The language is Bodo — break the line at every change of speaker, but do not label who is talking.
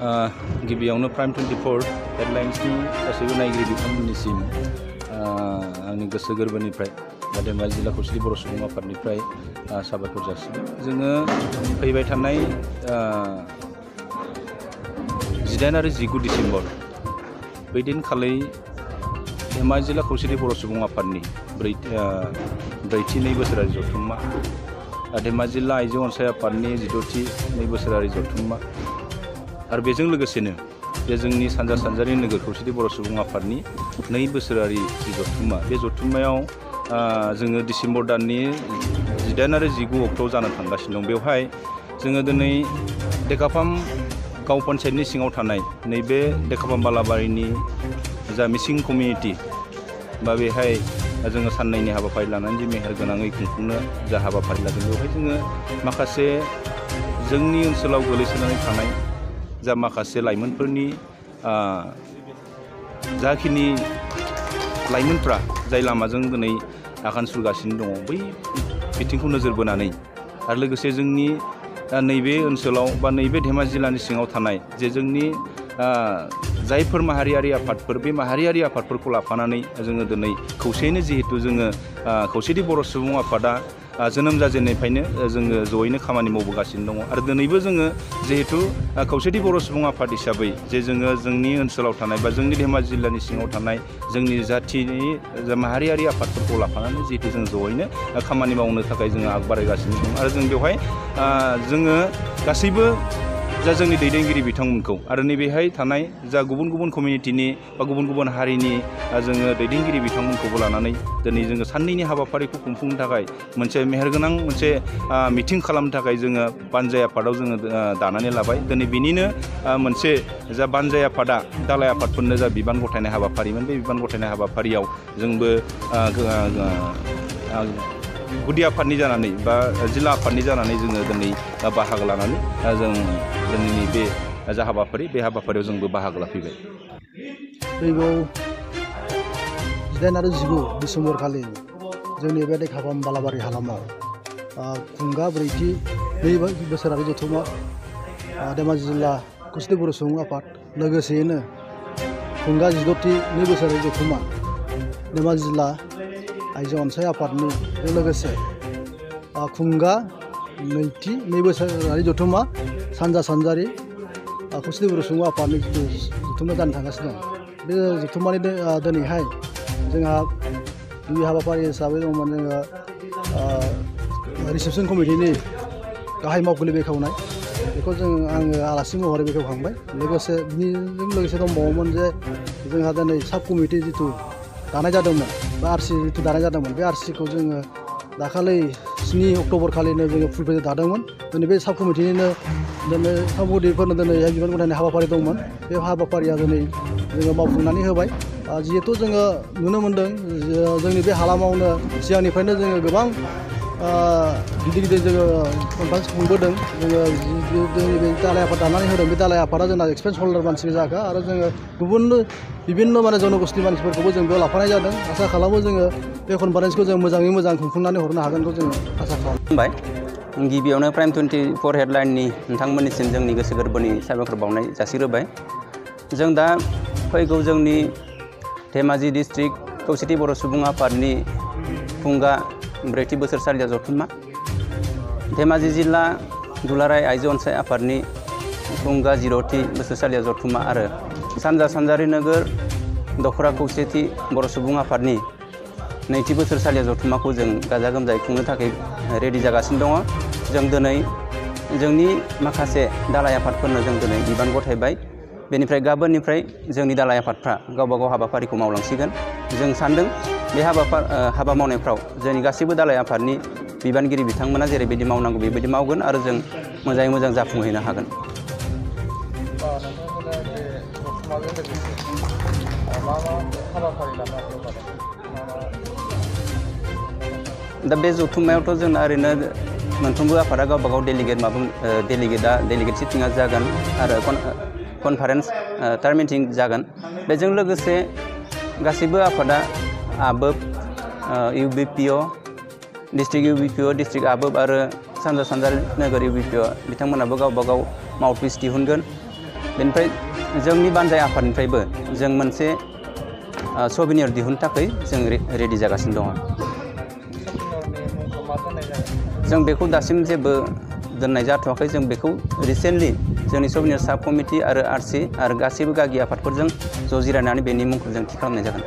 गिबियावनो प्राइम 24 हेडलाइन्सनि गासैबो नायगिरि बिथांमोननिसिम आंनि गोसो गोरबोनिफ्राय धेमाजि जिल्ला खौसेथि बर' सुबुं आफादनिफ्राय साबायखर जासिबाय। जोङो फैबाय थानाय 18 आरो 19 डिसेम्बर बै दिनखालि धेमाजि जिल्ला खौसेथि बर' सुबुं आफादनि ब्रैथि 2 बोसोरारि जथुम्मा, धेमाजि जिल्ला आइजो अनसाय आफादनि 16थि 2 बोसोरारि जथुम्मा आरो बेजों लोगोसेनो बे जोंनि सानजा सानजारि नोगोर खौसेथि बर' सुबुं आफादनि 2 बोसोरारि जथुम्मा, बे जथुम्मायाव जोङो डिसेम्बर दाननि 18 आरो 19 अक्ट'आव जानो थांगासिनो दं। बेवहाय जोङो दिनै डेकाफाम गाव पन्सायतनि सिङाव थानाय नैबे डेकाफाम बालाबारिनि जा मिसिं कमिउनिटि बा बेहाय जोङो साननैनि हाबाफारि लानानै जे मेहेर गोनाङै खुंफुंनो जा हाबाफारि लादों, बेवहाय जोङो माखासे जोंनि ओनसोलाव गोलैसोनानै थानाय जा माखासे लाइमोनफोरनि जाखिनि लाइमोनफ्रा जाय लामाजों दिनै आगान सुरगासिनो दङ, बै बिथिंखौ नोजोर बोनानै आरो लोगोसे जोंनि नैबे ओनसोलाव बा नैबे धेमाजि जिल्लानि सिङाव थानाय जे जोंनि जायफोर माहारियारि आफादफोर, बे माहारियारि आफादफोरखौ लाफानानै जोङो दिनै खौसेयैनो जिहेतु जोङो खौसेथि बर' सुबुं आफादा जोनोम जाजेननायनिफ्रायनो जोङो जयैनो खामानि मावबोगासिनो दङ आरो दिनैबो जोङो जिहेतु खौसेथि बर' सुबुं आफाद हिसाबै जे जोङो जोंनि ओनसोलाव थानाय बा जोंनि धेमाजि जिल्लानि सिङाव थानाय जोंनि जाथिनि माहारियारि आफादफोरखौ लाफानानै जिहेतु जों जयैनो खामानि मावनो थाखाय जोङो आग बारायगासिनो दं आरो जों बेवहाय जोङो गासैबो जा जोंनि दैदेनगिरि बिथांमोनखौ आरो नैबेहाय थानाय जा गुबुन गुबुन कमिउनिटिनि बा गुबुन गुबुन हारिनि जोङो दैदेनगिरि बिथांमोनखौबो लानानै दिनै जोङो साननैनि हाबाफारिखौ खुंफुंनो थाखाय मोनसे मेहेरगोनां मोनसे मिटिं खालामनो थाखाय जोङो बानजाय आफादाव जोङो दानानै लाबाय। दिनै बिनिनो मोनसे जा बानजाय आफादा दालाय आफादफोरनो जा बिबान गथायनाय हाबाफारिमोन, बे बिबान गथायनाय हाबाफारियाव जोंबो गुदि आफादनि जानानै बा जिल्ला आफादनि जानानै जोङो दिनै बाहागो लानानै जों जोंनि बे जा हाबाफारि, बे हाबाफारियाव जोंबो बाहागो लाफैबाय।
फैगौ 18 आरो 19 डिसेम्बर खालि जोंनि बे डेकाफाम बालाबारि हालामाव खुंगा ब्रैथि 2 बोसोरारि जथुम्मा धेमाजि जिल्ला खौसेथि बर' सुबुं आफाद, लोगोसेयैनो खुंगा 16थि 2 बोसोरारि जथुम्मा धेमाजि जिल्ला आइजो अनसाय आफादनि लोगोसे खुंगा 2थि 2 बोसोरारि जथुम्मा सानजा सानजारि खौसेथि बर' सुबुं आफादनि जिथु जथुम्मा जानो थांगासिनो दं। बे जथुम्मानि दिनैहाय जोंहा गिबि हाबाफारि हिसाबै दंमोन जोङो रिसेपसन कमिटिनि गाहाय मावखुलि बेखेवनाय, बेखौ आङो आलासि महरै बेखेवखांबाय। लोगोसे बेजों लोगोसे दंबावोमोन जे जोंहा दिनै साब कमिटि जिथु दानाय जादोंमोन बा आरसि जिथु दानाय जादोंमोन, बे आरसिखौ जोङो दाखालि 7 अक्ट'बर खालिनो जोङो फुल पेज दादोंमोन। दिनै बे साब कमिटिनिनो दिनै साबकमिटिफोरनो दिनैहाय बिबान गथायनाय हाबाफारि दंमन। बे हाबाफारिया दिनै जोङो मावफुंनानै होबाय। जिहेथु जोङो नुनो मोन्दों जोंनि बे हालामावनो सिगांनिफ्रायनो जोङो गोबां गिदिर गिदिर जोङो कनफारेन्स खुंबोदों। जोङो जोंनि बे दालाय आफाद दानानै होदों, बे दालाय आफादा जोंना एक्सपेन्स हल्डार मानसि जाखा आरो जोङो गुबुन बिभिन्न जनगोष्ठी मानसिफोरखौबो जों बेयाव लाफानाय जादों। आसा खालामो जोङो बे कनफारेन्सखौ जों मोजाङै मोजां खुंफुंनानै हरनो हागोनखौ जोङो आसा खालामबाय।
गिबियावनो प्राइम 24 हेडलाइननि नोंथांमोननिसिम जोंनि गोसो गोरबोनि साबायखर बावनाय जासिग्रोबाय। जों दा फैगौ जोंनि धेमाजि डिस्ट्रिक्ट खौसेथि बर' सुबुं आफादनि खुंगा ब्रैथि बोसोरसालिया जथुम्मा, धेमाजि जिल्ला दुलाराय आइजो अनसाय आफादनि खुंगा 0थि बोसोरसालिया जथुम्मा आरो सानजा सानजारि नोगोर दख'रा खौसेथि बर' सुबुं आफादनि 2थि बोसोरसालिया जथुम्माखौ जों गाजा गोमजायै खुंनो थाखाय रेडि जागासिनो दङ। जों दिनै जोंनि माखासे दालाय आफादफोरनो जों दिनै बिबान गथायबाय। बेनिफ्राय गाबोननिफ्राय जोंनि दालाय आफादफ्रा गावबा गाव हाबाफारिखौ मावलांसिगोन। जों सान्दों बे हाबा मावनायफ्राव जोंनि गासैबो दालाय आफादनि बिबानगिरि बिथांमोना जेरैबायदि मावनांगौ बेबायदि मावगोन आरो जों मोजाङै मोजां जाफुंहैनो हागोन। दा बे जथुम्मायावथ' जोंना ओरैनो मोनफ्रोमबो आफादा गावबा गाव डेलिगेट सिटिंआ जागोन आरो कनफारेन्स टार मिटिं जागोन। बेजों लोगोसे गासैबो आफादा आबोब, UBPO, डिस्ट्रिक्ट UBPO, डिस्ट्रिक्ट आबोब आरो सानजा सानजारि नोगोर UBPO बिथांमोनाबो गावबा गाव माउथपिस दिहुनगोन। बेनिफ्राय जोंनि बानजाय आफादनिफ्रायबो जों मोनसे सभिनियर दिहुननो थाखाय जों रेडि जागासिनो दङ। जों बेखौ दासिम जेबो दोननाय जाथ'वाखै। जों बेखौ रिसेन्टलि जोंनि सभिनियर साब कमिटि आरो आरसि आरो गासैबो गागि आफादफोरजों ज' जिरायनानै बेनि मुंखौ जों थि खालामनाय जागोन।